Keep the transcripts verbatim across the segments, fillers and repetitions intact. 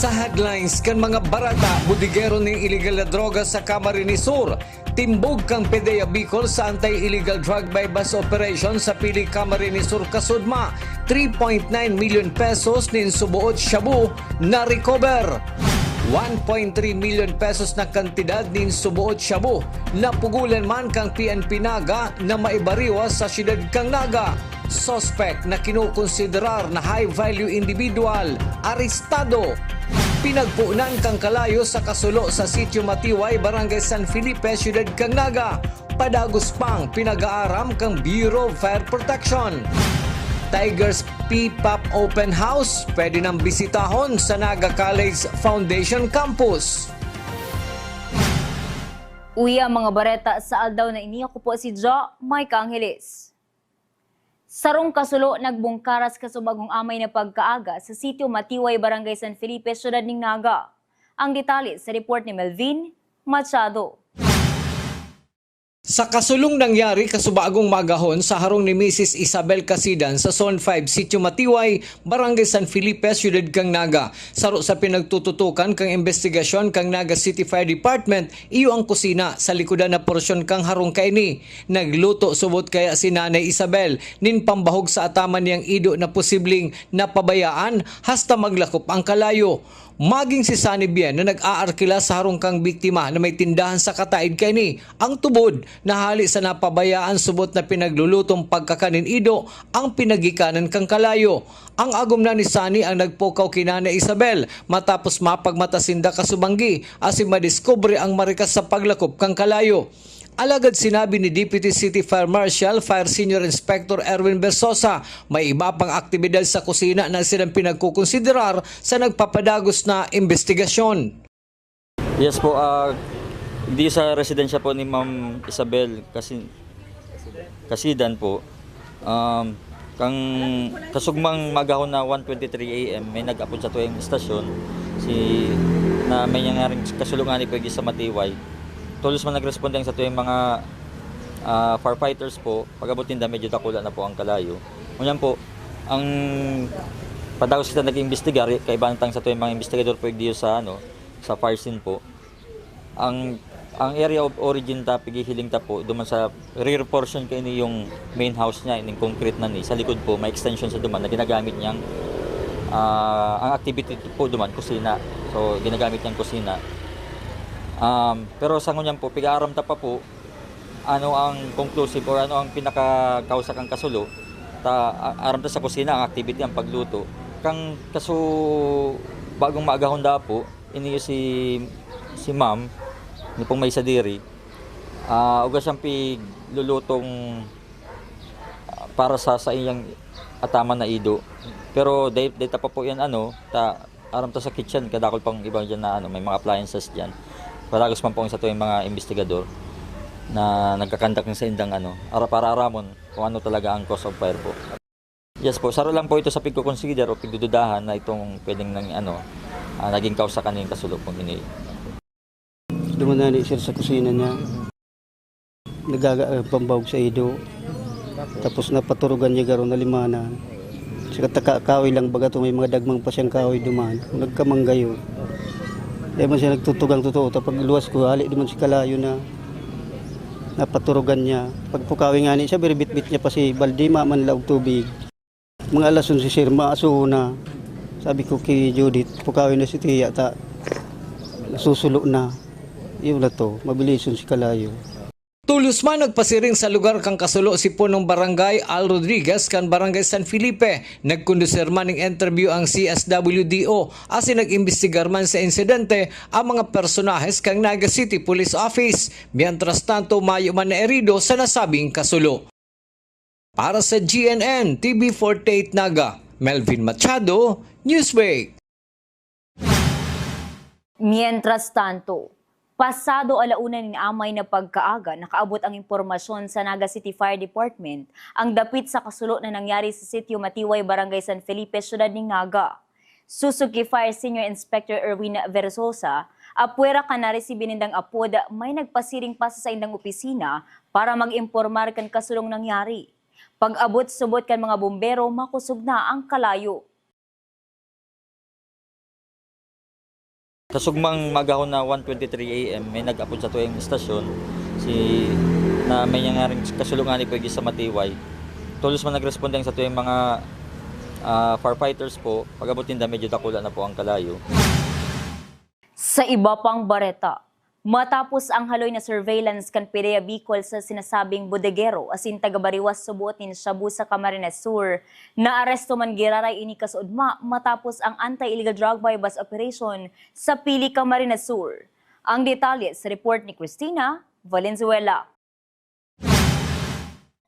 Sa headlines kan mga barata, bodegero nin iligal na droga sa Camarines Sur. Timbog kan PDEA Bicol sa anti-illegal drug buy-bust operation sa Pili, Camarines Sur, Kasudma. Three point nine milyon pesos nin suboot shabu na recover. One point three milyon pesos na kantidad nin suboot shabu napugolan man kan P N P Naga na maibariwas sa siyudad kan Naga. Suspek na kinokonsiderar na high-value individual, arestado. Pinagponan kan kalayo sa kasulo sa Sitio Matiway, Barangay San Felipe, siyudad kan Naga. Padagos pang pinag-aaram kan Bureau of Fire Protection. Tigers P-pop Open House, pwede nang bisitahon sa Naga College Foundation Campus. Uya ang mga bareta sa aldaw na ini. Ako po si Jo Mike Angeles. Sarong kasulo nagbungkaras kasubagong amay na pagkaaga sa Sitio Matiway, Barangay San Felipe, siyudad nin Naga. Ang detalye sa report ni Melvin Machado. Sa kasulong nangyari kasubagong maagahon sa harong ni Misis Isabel Casidan sa Zone five, Sitio Matiway, Barangay San Felipe, siyudad kan Naga. Saro sa pinagtututukan kan imbestigasyon kan Naga City Fire Department, iyo ang kusina sa likodan na porsyon kan harong kaini. Nagluto subot kaya si Nanay Isabel nin pambahog sa ataman niyang ido na posibleng napabayaan hasta maglakop ang kalayo. Maging si Sunny Bien na nag-aarkila sa harong kan biktima na may tindahan sa kataed kaini ang tubod na hali sa napabayaan subot na pinaglulutong pagkakan nin ido ang pinagikanan kan kalayo. Ang agom na ni Sunny ang nagpukaw ki Nanay Isabel matapos mapagmata sinda kasubanggi asin madiskubre ang marikas sa paglakop kan kalayo. Alagad sinabi ni Deputy City Fire Marshal, Fire Senior Inspector Erwin Bersosa, may iba pang aktibidad sa kusina na silang pinagkukonsiderar sa nagpapadagos na imbestigasyon. Yes po, ah, di sa residensya po ni Ma'am Isabel Kasi-, Kasidan po, um, kang kasugmang maagahon na one twenty-three A M, may nag-apod sa tuwing istasyon si, na may nangyaring kasulungan ni Peggy sa Matiway. Tolos man nagresponde ang sa tuwing mga, ah, firefighters po. Pag-abot ninda, medyo dakula na po ang kalayo. Ngunyan po, ang padagos kita nag-iimbestigar, kaibahan tang sa tuwing mga investigador po igdiyo sa, ano, sa fire scene po. Ang, ang area of origin ta, pighihiling ta po, duman sa rear portion kaini yung main house niya, ining concrete na ni. Sa likod po, may extension sa duman na ginagamit niyang, ah, ang activity po duman, kusina. So, ginagamit niyang kusina. Um, pero sa ngunyan po, pig-aaram ta pa po, ano ang conclusive or ano ang pinakakausa kan kasulo, ta, a-, aram ta sa kusina ang activity, ang pagluto. Kan kaso, bagong maagahon da po, ini si, si ma'am, ni pong may sadiri, ah, uga siyang piglulutong, ah, para sa, sa iyang ataman na ido. Pero dai-, dai ta pa po yan, ano, ta, aram ta sa kitchen, kadakul pang iba dyan na, ano, may mga appliances dyan. Padagos man po ang sa tuwing mga investigador na nagkakandak sa indang, ano, ara-, para aramon kung ano talaga ang cause of fire po. Yes po, saro lang po ito sa pigko-consider o pigdududahan na itong pwedeng nang, ano, ah, naging kausa kaning kasulo pong ini. Duman na ni sir sa kusina niya. Nagaga-, ah, pambawog sa ido. Tapos napaturugan niya garo na limanan. Sa kataka-, kahoy lang baga to, may mga dagmang pa siyang kahoy duman. Nagkamanggayo. Dahil man siya nagtutugang totoo. Tapag luwas ko, hali duman si kalayo na napaturugan niya. Pagpukawi nga ni siya, biribitbit niya pa si balde, mamanlaog tubig. Mga alas onse, sir, maaso na. Sabi ko ki Judith, "Pukawin na si Tia, ta nasusulo na." Yun na to, mabilison si kalayo. Tulos man nagpasiring sa lugar kan kasulo si Punong Barangay Al Rodriguez kan Barangay San Felipe. Nagkondusir man ning interview ang C S W D O asin nag-imbestigar man sa insidente ang mga personahes kan Naga City Police Office. Mientras tanto, mayo man na erido sa nasabing kasulo. Para sa G N N T V forty-eight Naga, Melvin Machado, Newsbreak. Mientras tanto, pasado ala una nin amay na pagkaaga, nakaabot ang impormasyon sa Naga City Fire Department, ang dapit sa kasulo na nangyari sa Sitio Matiway, Barangay San Felipe, Siyudad nin Naga. Susog ki Fire Senior Inspector Erwin Versosa, apwera kan naresibi nindang apod, may nagpasiring pa sa saindang opisina para mag-impormar kan kasulong nangyari. Pag-abot subot kan mga bombero, makosog na ang kalayo. Sa sugmang magahon na one twenty-three A M, may nag-apod sa tuwing istasyon, si, na may nangyaring kasulungan ni Pwede sa Matiway. Tolos man nagresponde ang sa tuwing mga, ah, firefighters po. Pag-abot ninda, medyo dakula na po ang kalayo. Sa iba pang bareta, matapos ang haloy na surveillance kan PDEA Bicol sa sinasabing bodegero asin taga-Bariwas subuot nin shabu sa Camarines Sur, naaresto man giraray ini kasuodma matapos ang anti-illegal drug buy-bust operation sa Pili, Camarines Sur. Ang detalye sa report ni Christina Valenzuela.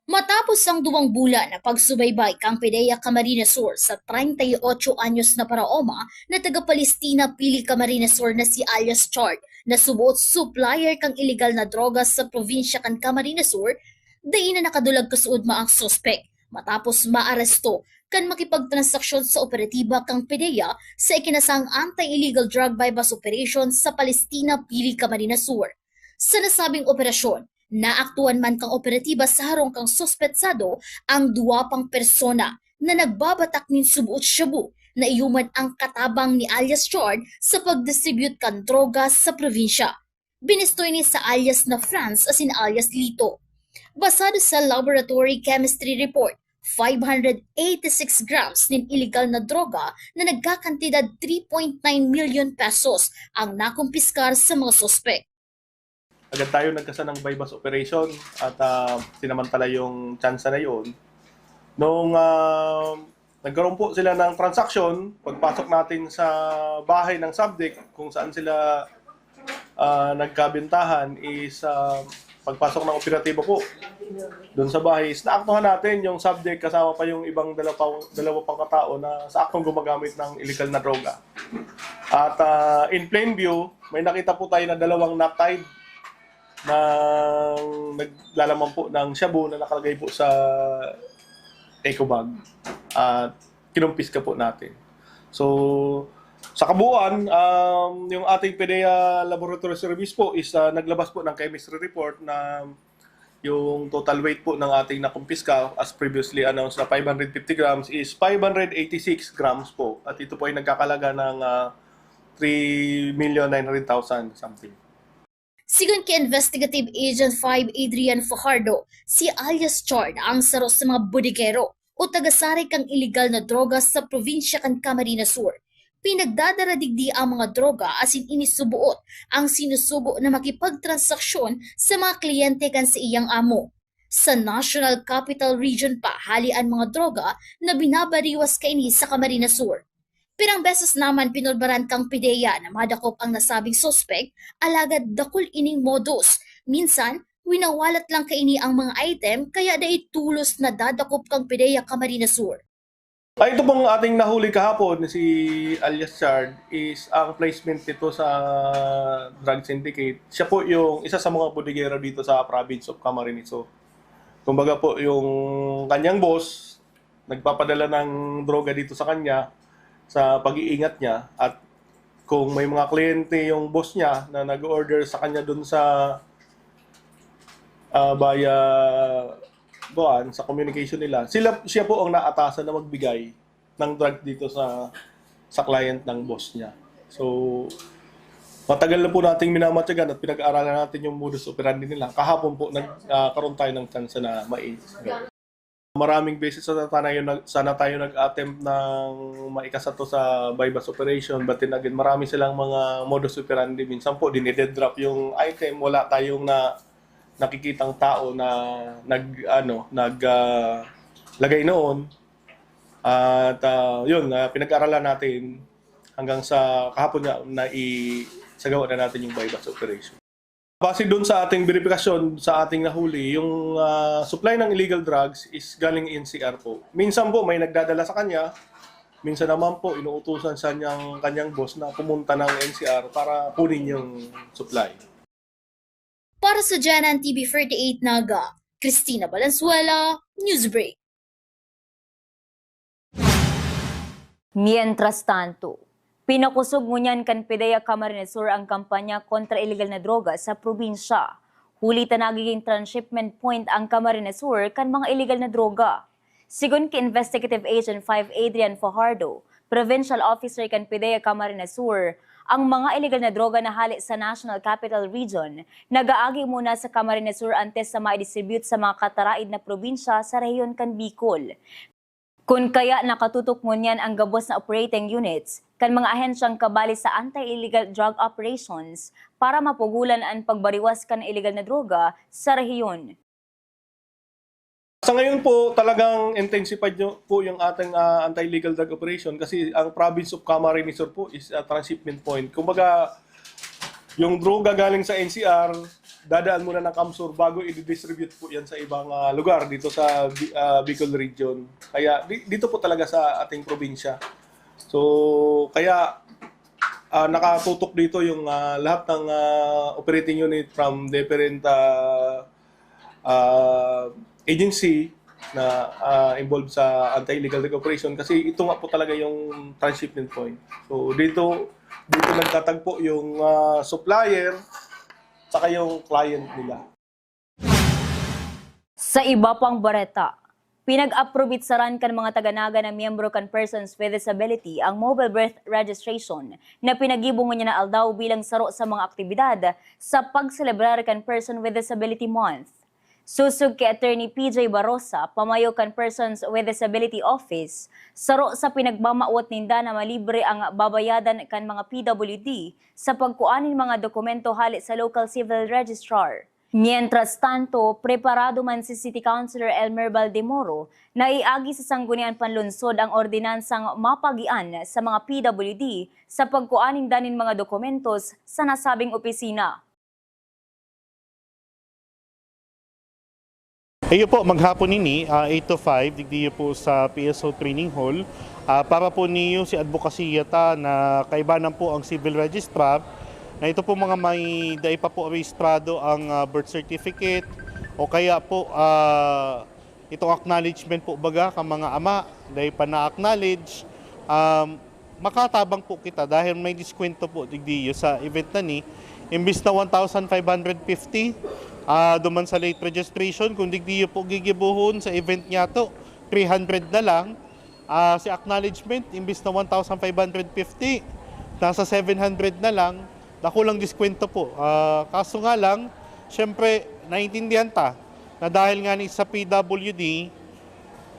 Matapos ang duwang bulan na pagsubaybay kan PDEA Camarines Sur sa treinta y ocho anyos na paraoma na taga Palestina, Pili, Camarines Sur na si alias Chard, na subuot supplier kan iligal na droga sa probinsya kan Camarines Sur, dai na nakadulag kasuodma ang suspek matapos maaresto kan makipagtransaksyon sa operatiba kan PDEA sa ikinasang anti-illegal drug buy-bust operation sa Palestina, Pili, Camarines Sur. Sa nasabing operasyon, naaktuhan man kan operatiba sa harong kan suspetsado ang duwa pang persona na nagbabatak nin subuot shabu na iyo man ang katabang ni alias Chard sa pag-distribute kan droga sa probinsya. Binisto ini sa alias na Franz asin alias Lito. Basado sa laboratory chemistry report, five hundred eighty-six grams nin iligal na droga na nagkakantidad three point nine milyon pesos ang nakumpiskar sa mga suspek. Agad tayo nagkasa ng buy-bust operation at, ah, sinamantala yung tsansa na yun. Nung, ah, nagkaroon po sila ng transaksyon, pagpasok natin sa bahay ng subject kung saan sila, ah, nagkabintahan is, ah, pagpasok ng operatibo po doon sa bahay is naaktuhan natin yung subject kasama pa yung ibang dalawa pang, dalawa pang katao na sa aktong gumagamit ng illegal na droga. At, ah, in plain view, may nakita po tayo na dalawang knot tied na naglalaman po ng shabu na nakalagay po sa eco bag. At kinumpiska po natin. So, sa kabuuan, um, yung ating PDEA laboratory service po is, ah, naglabas po ng chemistry report na yung total weight po ng ating nakumpiska, as previously announced na five hundred fifty grams, is five hundred eighty-six grams po. At ito po ay nagkakalaga ng, ah, three million nine hundred thousand something. Sigon ki Investigative Agent five Adrian Fajardo, si alias Chard ang saro sa mga bodegero o taga-saray kan iligal na droga sa probinsya kan Camarines Sur. Pinagdadara digdi ang mga droga asin ini subuot ang sinusugo na makipagtransaksyon sa mga kliyente kan saiyang amo. Sa National Capital Region pa hali an mga droga na binabariwas kaini sa Camarines Sur. Pirang beses naman pinurbaran kang PDEA na madakop ang nasabing suspek, alagad dakul ining modus. Minsan, winawalat lang kaini ang mga item kaya dai tolos nadadakop kang PDEA Camarines Sur. Ay, ito pong ating nahuli kahapon, si alias Chard, is ang placement nito sa drug syndicate. Siya po yung isa sa mga bodegero dito sa province of Camarines Sur. Kumbaga po, yung kanyang boss, nagpapadala ng droga dito sa kanya sa pag-iingat niya. At kung may mga kliyente yung boss niya na nag-order sa kanya dun sa, ah, via, buwan, sa communication nila, sila, siya po ang naatasan na magbigay ng drug dito sa, sa client ng boss niya. So, matagal na po nating minamatyagan at pinag-aaralan natin yung modus operandi nila. Kahapon po, nagkaroon tayo ng chance na mai-, maraming beses sana tayo nag-, sana tayo nag-attempt ng maikasa to sa buy-bust operation, but then again, marami silang mga modus operandi. Minsan po, dinide-drop yung item, wala tayong na, nakikitang tao na nag, ano, nag, ah, lagay noon. At, ah, yun, ah, pinag-aralan natin hanggang sa kahapon nga na i-, sagawa na natin yung buy-bust operation. Base dun sa ating beripikasyon, sa ating nahuli, yung, ah, supply ng illegal drugs is galing N C R po. Minsan po may nagdadala sa kanya, minsan naman po inuutusan siya niyang kanyang boss na pumunta ng N C R para kunin yung supply. Para sa Janan T V thirty-eight Naga, Christina Valenzuela, Newsbreak. Mientras tanto, pinakosog ngunyan kan PDEA Camarines Sur ang kampanya kontra iligal na droga sa probinsya. Huli ta nagiging transshipment point ang Camarines Sur kan mga iligal na droga. Sigon ki Investigative Agent five Adrian Fajardo, Provincial Officer kan PDEA Camarines Sur, Ang mga illegal na droga na hale sa National Capital Region nag-aagi muna sa Camarines Sur antes na ma-distribute sa mga kataraid na probinsya sa rehiyon kan Bicol. Kun kaya nakatutok ngunyan ang gabos na operating units kan mga ahensyang kabali sa anti-illegal drug operations para mapugulan an pagbariwas kan illegal na droga sa rehiyon. Sa ngayon po, talagang intensified nyo po yung ating ah, anti-illegal drug operation kasi ang province of Camarines Sur po is a transshipment point. Kumbaga, yung droga galing sa N C R, dadaan muna ng CamSur bago i-distribute po yan sa ibang ah, lugar dito sa Bi- ah, Bicol region. Kaya di- dito po talaga sa ating probinsya. So, kaya ah, nakatutok dito yung ah, lahat ng ah, operating unit from different ah, ah, agency na ah, involved sa anti-illegal drug operation kasi ito nga po talaga yung transshipment point. So dito dito nagtatagpo yung ah, supplier saka yung client nila. Sa iba pang bareta, pinag-aprobitsaran kan mga taga Naga na miyembro kan Persons with Disability ang mobile birth registration na pinaggibo ngunyan na aldaw bilang saro sa mga aktibidad sa pagselebrar kan Person with Disability Month. Sosog ki Attorney P J Barosa, pamayo kan Persons with Disability Office, saro sa pinagmamawot ninda na malibre ang babayadan kan mga P W D sa pagkua nin mga dokumento hale sa local civil registrar. Mientras tanto, preparado man si City Councilor Elmer Baldemoro na iagi sa Sangguniang Panlungsod ang ordinansang mapagian sa mga P W D sa pagkua ninda nin mga dokumentos sa nasabing opisina. Iyo po, maghapon ini, ah, eight to five, digdiyo po sa P S O Training Hall. Ah, para po niyo si advokasya ta na kaibanan po ang civil registrar, na ito po mga may dai pa po rehistrado ang ah, birth certificate o kaya po ah, itong acknowledgement po baga ka mga ama, dai pa na-acknowledge. Um, makatabang po kita dahil may diskwento po digdiyo sa event na ni. Imbis na one thousand five hundred fifty, ah, duman sa late registration, kung digdiyo po gigibuhon sa event niya to, three hundred na lang. Ah, si acknowledgement, imbis na one thousand five hundred fifty, nasa seven hundred na lang, dakulang diskwento po. Ah, kaso nga lang, syempre, naiintindihan ta na dahil nga ni sa P W D,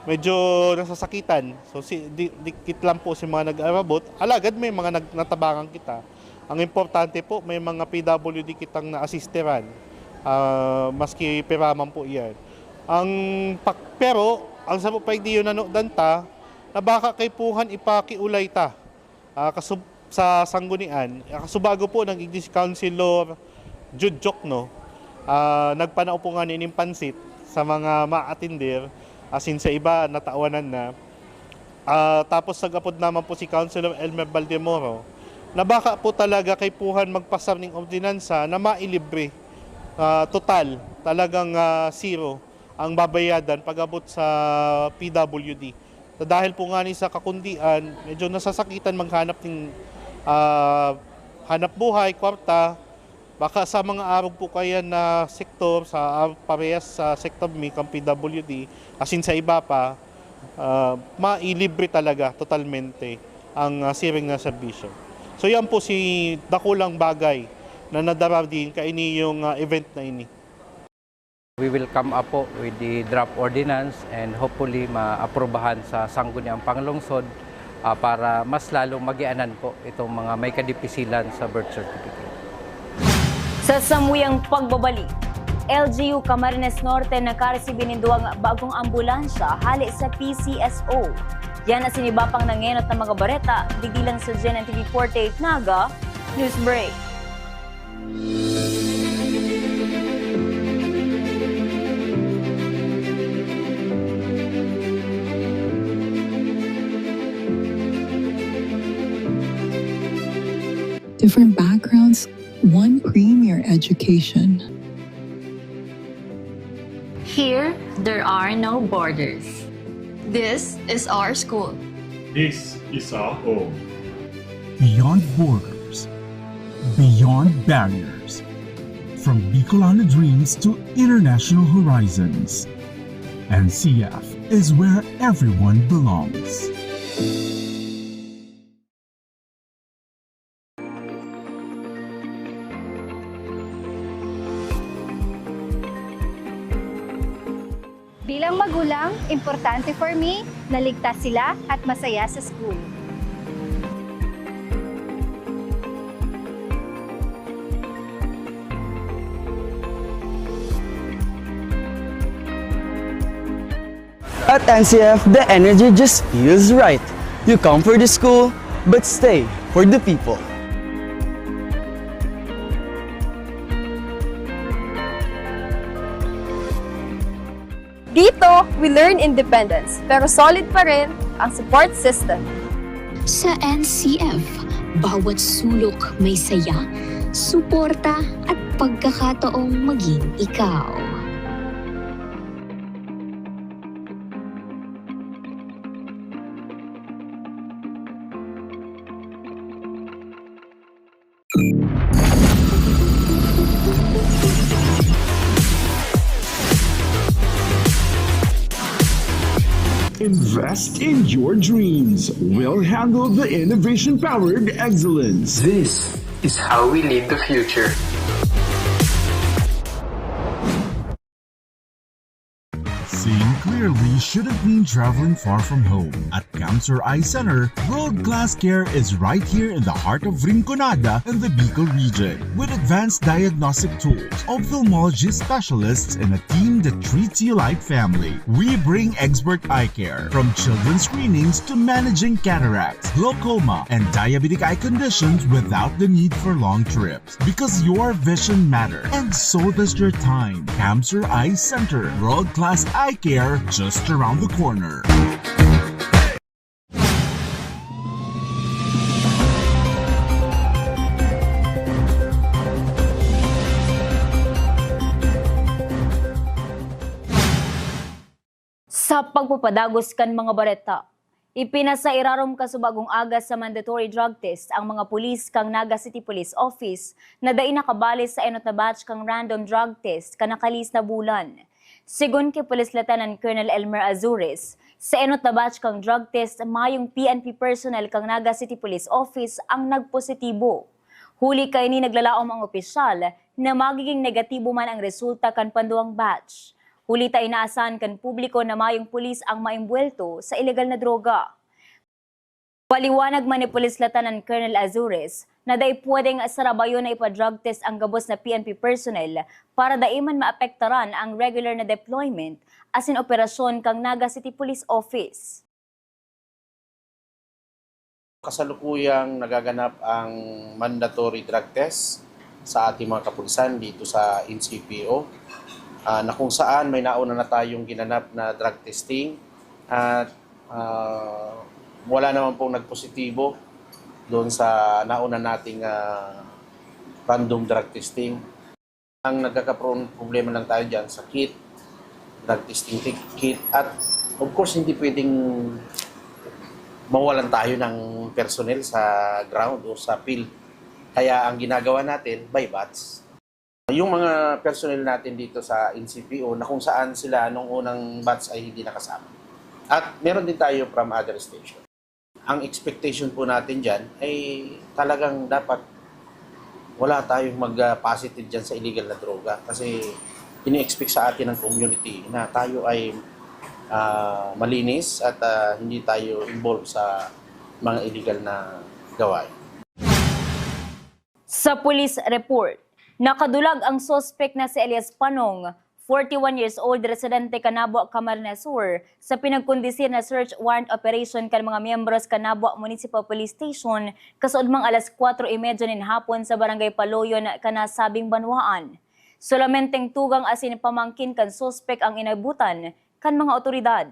medyo nasasakitan. So, si, di, dikit lang po si mga nag-arabot. Alagad may mga nag, natabangan kita. Ang importante po, may mga P W D kitang naasisteran. Ah, maski piraman po iyan. Ang, pak- pero, ang sa paigdiyon na dan ta, na baka kaipuhan ipakiulay ta ah, kasub- sa sanggunian, ah, kasubago po nagigdi si Councilor Jude Jokno, ah, nagpanao po nga nin pansit sa mga maatinder, asin sa iba natawanan na. Ah, tapos nagapod naman po si Councilor Elmer Baldemoro na baka po talaga kaipuhan magpasar ning ordinansa na mailibre, ah, total, talagang ah, zero ang babayadan pag-abot sa P W D. So, dahil po nga ni sa kakundian, medyo nasasakitan maghanap ng ah, hanap buhay, kwarta. Baka sa mga arog po kaya na sektor, sa ar- parehas sa sektor mi, kang P W D, asin sa iba pa, ah, mailibre talaga totalmente ang ah, siring na serbisyo. So yan po si dakulang bagay na nadara din kaini yung ah, event na ini. We will come up po with the draft ordinance and hopefully maaprubahan sa Sangguniang Panglungsod ah, para mas lalong magianan po itong mga may kadipisilan sa birth certificate. Sa samuyang pagbabalik, L G U Camarines Norte nakaresibi nin duwang bagong ambulansya hale sa P C S O. Yan asin iba pang nangenot na mga bareta, digdi lang sa G N N T V forty-eight Naga News Break. Different backgrounds, one premier education. Here, there are no borders. This is our school. This is our home. Beyond borders, beyond barriers. From Bicolano dreams to international horizons, N C F is where everyone belongs. Bilang magulang, importante for me na ligtas sila at masaya sa school. At N C F, the energy just feels right. You come for the school, but stay for the people. Dito, we learn independence, pero solid pa rin ang support system. Sa N C F, bawat sulok may saya, suporta at pagkakataong maging ikaw. Invest in your dreams. We'll handle the innovation powered excellence. This is how we lead the future. Seeing clearly shouldn't mean traveling far from home. At Camsur Eye Center, world-class care is right here in the heart of Rinconada and the Bicol region. With advanced diagnostic tools, ophthalmology specialists, and a team that treats you like family, we bring expert eye care. From children's screenings to managing cataracts, glaucoma, and diabetic eye conditions without the need for long trips. Because your vision matters, and so does your time. Camsur Eye Center, world-class eye care just around the corner. Sa pagpapadagos kan mga bareta, ipinasairarom kasubagong aga sa mandatory drug test ang mga pulis kan Naga City Police Office na dai nakabali sa enot na batch kan random drug test kan nakalihis na bulan. Segun ki Police Lieutenant Colonel Elmer Azores, sa enot na batch kan drug test, mayong P N P personnel kan Naga City Police Office ang nagpositibo. Huli kaini, naglalaom ang opisyal na magiging negatibo man ang resulta kan panduwang batch. Huli ta inaasahan kan publiko na mayong pulis ang maimbuwelto sa ilegal na droga. Paliwanag man ni Police Lieutenant Colonel Azores na dai pwedeng sarabayon na ipa-drug test ang gabos na P N P personnel para dai man maapektaran ang regular na deployment asin operasyon kan Naga City Police Office. Kasalukuyang nagaganap ang mandatory drug test sa ating mga kapulisan dito sa N C P O, ah, na kung saan may nauna na tayong ginanap na drug testing at, ah, wala naman pong nagpositibo doon sa nauna nating, ah, random drug testing. Ang nagkakaproon problema lang tayo diyan sa kit, drug testing ti-, kit, at of course hindi pwedeng mawalan tayo ng personnel sa ground o sa field. Kaya ang ginagawa natin, by batch. Yung mga personnel natin dito sa N C P O na kung saan sila nung unang batch ay hindi nakasama. At meron din tayo from other station. Ang expectation po natin diyan ay talagang dapat wala tayong mag, ah, positive diyan sa illegal na droga kasi ini-expect sa atin ng community na tayo ay, ah, malinis at, ah, hindi tayo involved sa mga illegal na gawain. Sa police report, nakadulag ang suspek na si Elias Panong, forty-one years old, residente kan Nabua, Camarines Sur, sa pinagkondusir na search warrant operation kan mga miyembros kan Nabua Municipal Police Station, kasuodmang alas kwatro y medya nin hapon sa Barangay Paloyon kan nasabing banwaan. Solamenteng tugang asin pamangkin kan suspek ang inabutan kan mga otoridad.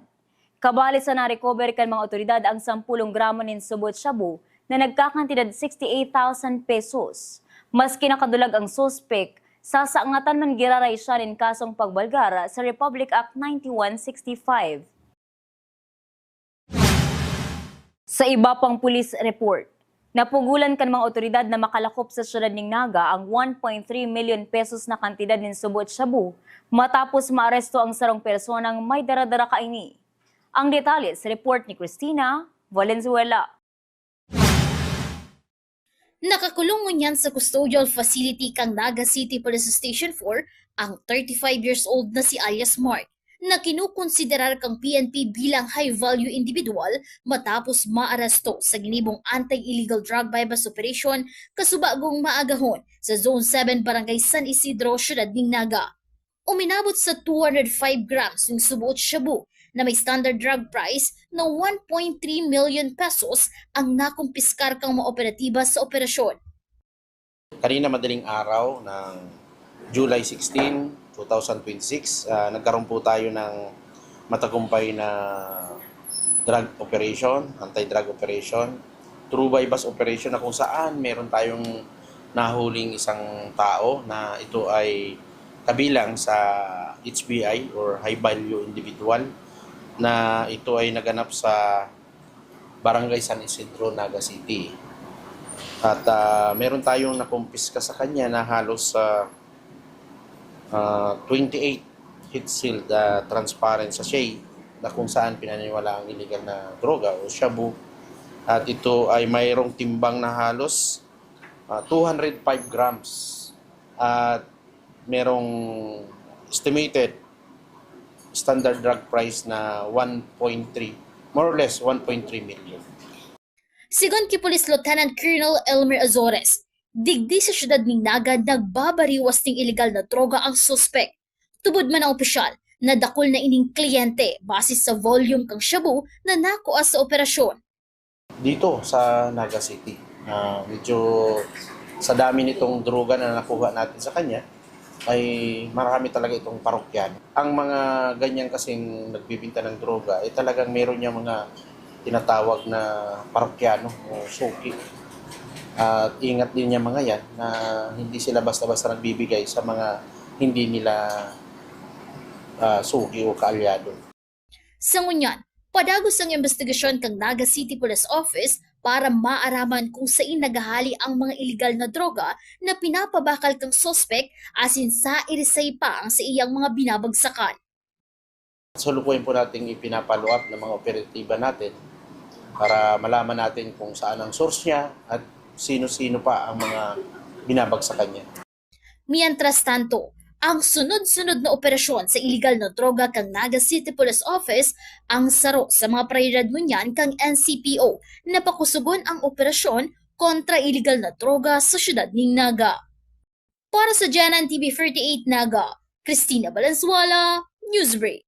Kabali sa na-recover kan mga otoridad ang sampulong gramo nin subot shabu na nagkakantidad sixty-eight thousand pesos. Maski nakadulag ang suspek, sasangatan man giraray siya nin kasong pagbalgar sa Republic Act ninety-one sixty-five. Sa iba pang police report, napugolan kan mga otoridad na makalakop sa siyudad nin Naga ang one point three million pesos na kantidad nin subot shabu matapos maaresto ang sarong personang may dara-dara kaini. Ang detalye sa report ni Christina Valenzuela. Nakakulong ngunyan sa custodial facility kan Naga City Police Station four ang thirty-five years old na si alias Mark. na kinukonsiderar kang P N P bilang high-value individual matapos maaresto sa ginibong anti-illegal drug buy-bust operation kasubagong maagahon sa Zone seven, Barangay San Isidro, Siyudad nin Naga. Uminabot sa two hundred five grams yung subuot shabu na may standard drug price na one point three million pesos ang nakumpiskar kang mga operatiba sa operasyon. Kanina madaling araw ng July sixteen, two thousand twenty-six, ah, nagkaroon po tayo ng matagumpay na drug operation, anti-drug operation, through buy-bust operation na kung saan meron tayong nahuling isang tao na ito ay kabilang sa H V I or high value individual na ito ay naganap sa Barangay San Isidro, Naga City. At, ah, meron tayong nakumpiska sa kanya na halos, ah, ah, twenty-eight heat sealed, ah, transparent sachet na kung saan pinaniniwala ang illegal na droga o shabu. At ito ay mayroong timbang na halos, ah, two hundred five grams. At merong estimated standard drug price na one point three, more or less one point three million. Sigon ki Police Lieutenant Colonel Elmer Azores, digdi sa siyudad nin Naga nagbabariwas ning iligal na droga ang suspek. Tubod man ang opisyal na dakul na ining kliyente base sa volume kang shabu na nakua sa operasyon. Dito sa Naga City, ah, medyo sa dami nitong droga na nakuha natin sa kanya, ay marami talaga itong parokyano. Ang mga ganyan kasing nagbibinta ng droga, eh, talagang meron niyang mga tinatawag na parokyano o suki. At ingat din niya mga yan na hindi sila basta-basta nagbibigay sa mga hindi nila, ah, suki o kaalyado. Sa ngunyan, padagos ang imbestigasyon kan Naga City Police Office para maaraman kung sain naghahali ang mga iligal na droga na pinapabakal kang suspek asin sairisay pa ang saiyang mga binabagsakan. Salukuyan po nating ipinapalo-up ng mga operatiba natin para malaman natin kung saan ang source niya at sino-sino pa ang mga binabagsakan niya. Mientras tanto, ang sunod-sunod na operasyon sa iligal na droga kan Naga City Police Office ang saro sa mga prioridad ngunyan kan N C P O na pakusugon ang operasyon kontra iligal na droga sa siyudad nin Naga. Para sa G N N T V forty-eight Naga, Christina Valenzuela, Newsbreak.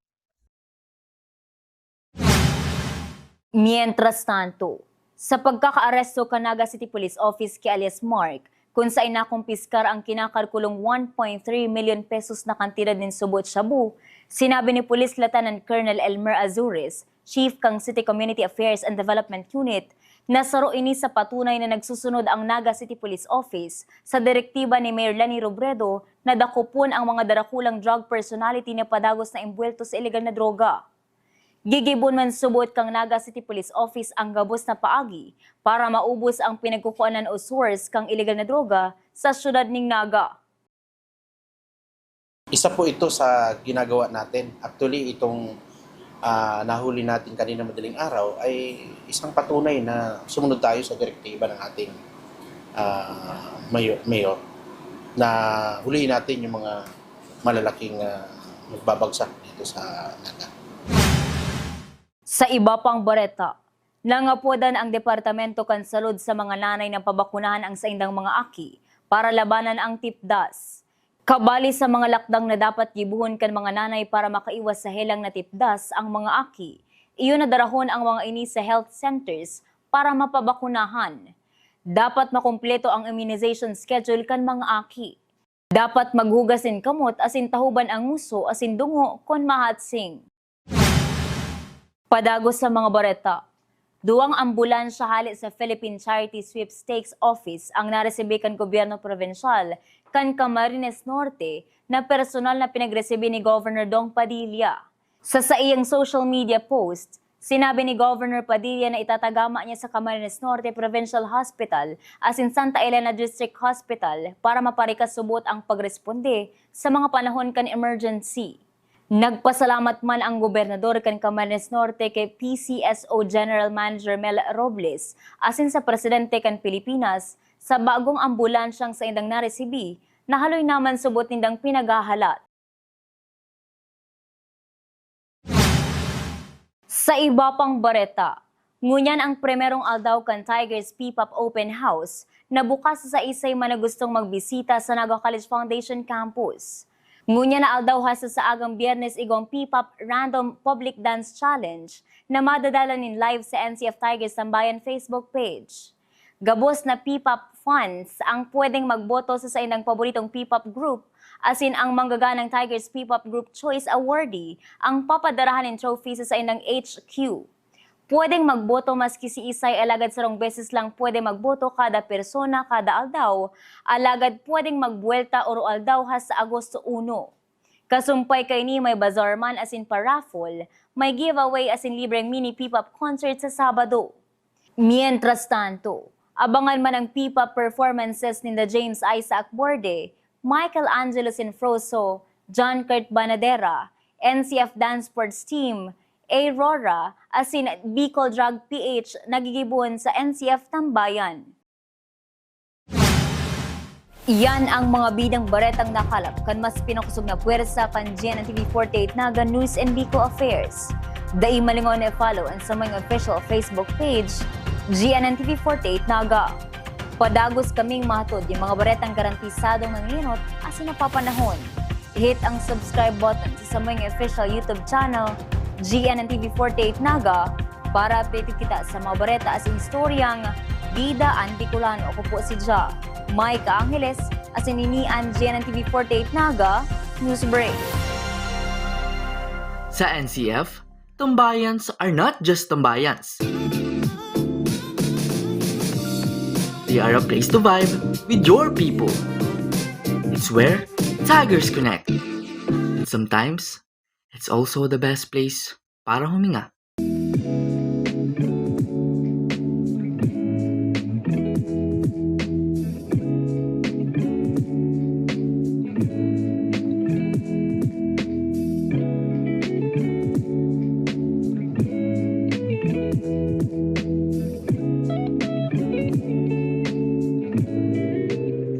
Mientras tanto, sa pagkakaaresto kan Naga City Police Office ki alias Mark, kun saen nakumpiskar ang kinakalkulong one point three million pesos na kantidad nin subo't shabu, sinabi ni Police Lieutenant Colonel Elmer Azores, Chief kan City Community Affairs and Development Unit, na saro ini sa patunay na nagsusunod ang Naga City Police Office sa direktiba ni Mayor Leni Robredo na dakopon ang mga darakulang drug personality na padagos na embuwelto sa iligal na droga. Gigibon man subot kan Naga City Police Office ang gabos na paagi para maubos ang pinagkukuanan o source kan iligal na droga sa siyudad nin Naga. Isa po ito sa ginagawa natin. Actually, itong, ah, nahuli natin kanina madaling araw ay isang patunay na sumunod tayo sa direktiba ng ating, ah, mayo-, mayor na hulihin natin yung mga malalaking, ah, magbabagsak dito sa Naga. Sa iba pang bareta, nangapodan ang Departamento kan Salud sa mga nanay na pabakunahan ang saindang mga aki para labanan ang tipdas. Kabali sa mga lakdang na dapat gibohon kan mga nanay para makaiwas sa helang na tipdas ang mga aki, iyo na darahon ang mga ini sa health centers para mapabakunahan. Dapat makumpleto ang immunization schedule kan mga aki. Dapat maghugas nin kamot asin tahoban an ngoso asin dungo kun mahatsing. Padagos sa mga bareta, duwang ambulansya hale sa Philippine Charity Sweepstakes Office ang naresibi kan gobyerno probinsyal kan Camarines Norte na personal na pinagresibi ni Governor Dong Padilla. Sa saiyang social media post, sinabi ni Governor Padilla na itatagama niya sa Camarines Norte Provincial Hospital asin Santa Elena District Hospital para maparikas subot ang pagresponde sa mga panahon kan emergency. Nagpasalamat man ang gobernador kan Camarines Norte kay P C S O General Manager Mel Robles asin sa presidente kan Pilipinas sa bagong ambulansyang saindang naresibi na haloy naman subot nindang pinaghahalat. Sa iba pang bareta, ngunyan ang primerong aldaw kan Tigers P-pop Open House na bukas sa saisay man na gustong magbisita sa Naga College Foundation Campus. Ngunyan na aldaw hasta sa agang Biyernes igwang P-pop Random Public Dance Challenge na madadala nin live sa N C F Tigers Tambayan Facebook page. Gabos na P-pop fans ang pwedeng magboto sa saindang paboritong P-pop group, asin ang manggaganang Tigers P-pop Group Choice Awardee ang papadarahan nin trophy sa saindang H Q. Pwedeng magboto maski siisay, alagad sarong beses lang pwede magboto kada persona kada aldaw, alagad pwedeng magbuwelta oro aldaw hasta Agosto uno. Kasumpay kaini, may bazaar man asin pa-raffle, may giveaway asin libreng mini P-pop concert sa Sabado. Mientras tanto, abangan man ang P-pop performances ninda James Isaac Borde, Michael Angelo Sinfroso, John Kurt Banadera, N C F Dance Sports Team, Aurora, asin Bicol Drag P H na gigibohon sa N C F Tambayan. Iyan ang mga bidang baretang nakalap kan mas pinakosog na pwersa kan G N N T V forty-eight Naga News and Bicol Affairs. Dai malingaw na i-follow an samuyang official Facebook page, G N N T V forty-eight Naga. Padagos kaming mahatod nin mga baretang garantisadong nanginot asin napapanahon. I-hit ang subscribe button sa samuyang official YouTube channel, G N N T V forty-eight Naga, para updated kita sa mga bareta asin istoryang Bida an Bicolano. Ako po si Ja Micah Angeles, asin ini an G N N T V forty-eight Naga News Break. Sa N C F, tambayans are not just tambayans. They are a place to vibe with your people. It's where Tigers connect. And sometimes, it's also the best place para huminga.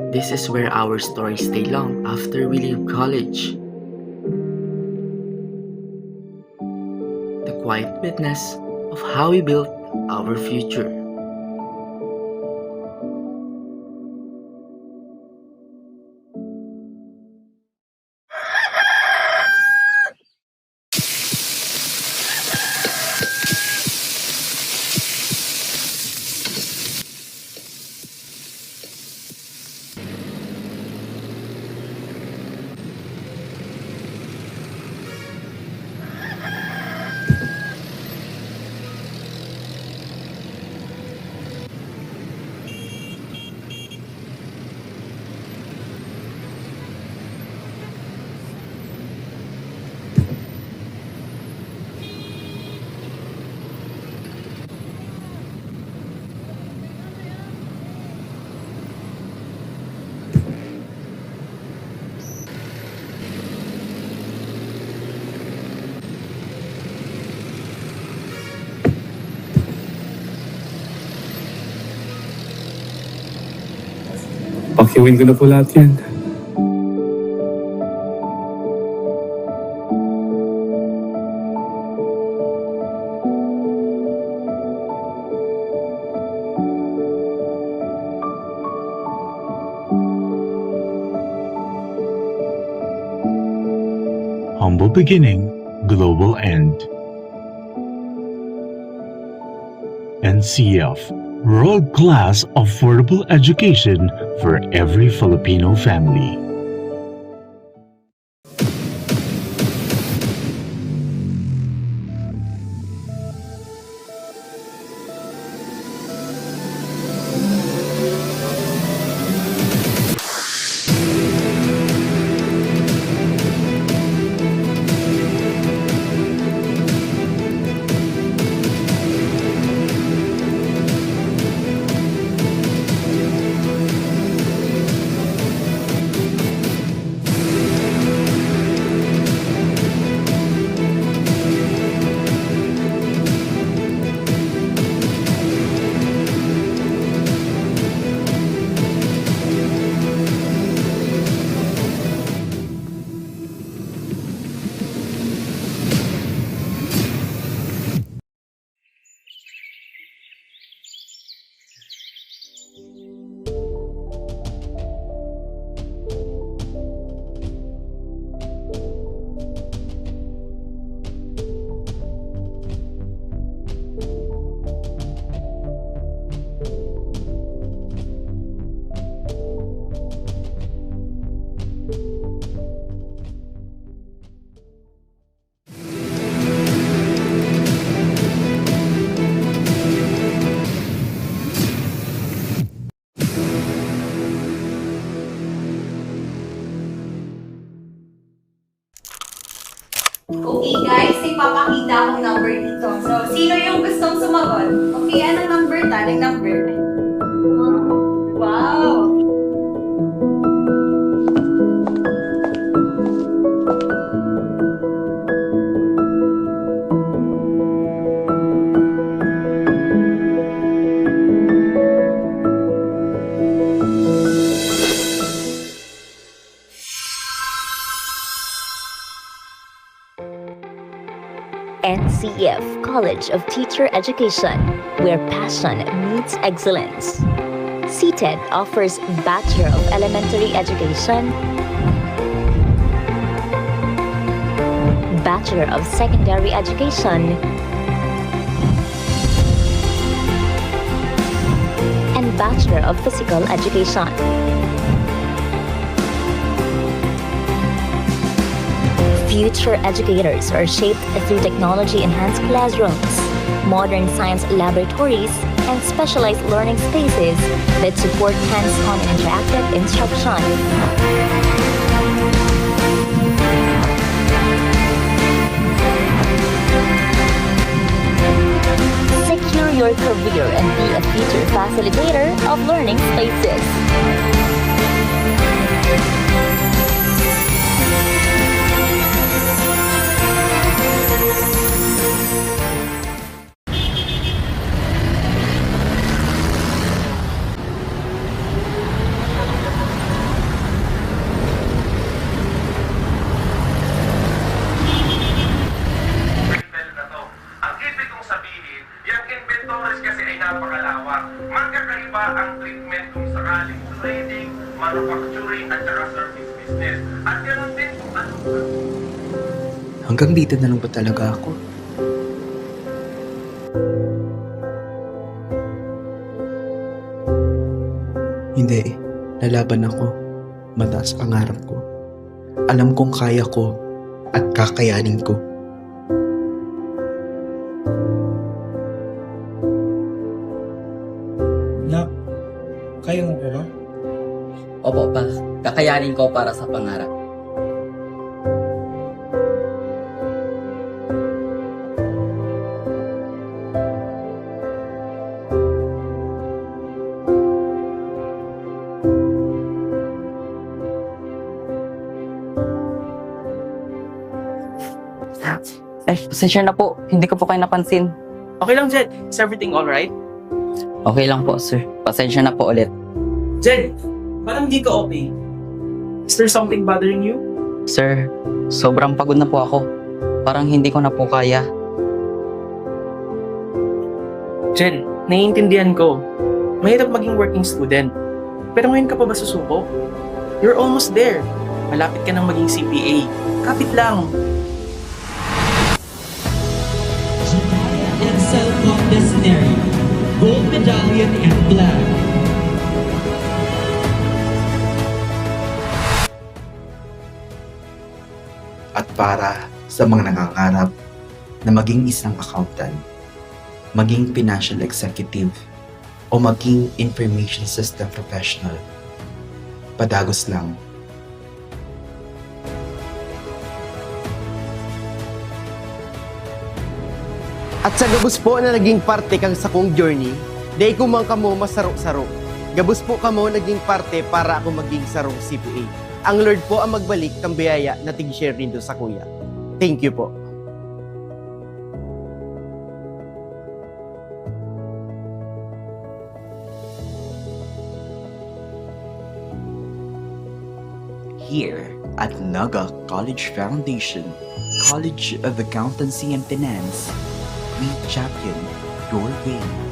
This is where our stories stay long after we leave college. The quiet witness of how we built our future. Pakiwin ko na po lahat yan. Humble beginning, global end. N C F, world-class affordable education for every Filipino family. Okay, guys, ipapakita akong number dito. So, sino yung gustong sumagot? Okay, anong number ta? Anong number? Wow! N C F College of Teacher Education, where passion meets excellence. CTED offers Bachelor of Elementary Education, Bachelor of Secondary Education, and Bachelor of Physical Education. Future educators are shaped through technology-enhanced classrooms, modern science laboratories, and specialized learning spaces that support hands-on and interactive instruction. Secure your career and be a future facilitator of learning spaces. Ang ibig kong sabihin, yung inventories kasi ay napakalawak. Magkakaiba ang treatment kung sakaling trading, manufacturing, at saka service business. At ganun din kung ano. Hanggang dito na lang ba talaga ako? Hindi. Lalaban ako. Mataas pangarap ko. Alam kong kaya ko at kakayanin ko. Nak, kaya mo pa ba? Opo, Pa. Kakayanin ko para sa pangarap. Eh, pasensya na po. Hindi ko po kayo napansin. Okay lang, Jed. Is everything all right? Okay lang po, sir. Pasensya na po ulit. Jed, parang di ka okay. Is there something bothering you? Sir, sobrang pagod na po ako. Parang hindi ko na po kaya. Jed, naiintindihan ko. Mahirap maging working student. Pero ngayon ka pa ba susuko? You're almost there. Malapit ka nang maging C P A. Kapit lang. Jediah Edsel Condes Neri, gold medallion and flag. At para sa mga nangangarap na maging isang accountant, maging financial executive, o maging information system professional, padagos lang. At sa gabos po na naging parte kan sakong journey, dai ko man kamo masaro-saro. Gabos po kamo naging parte para ako maging sarong C P A. Ang Lord po ang magbalik kan biyaya na tig-share nindo sakuya. Thank you po. Here at Naga College Foundation, College of Accountancy and Finance, we champion your way.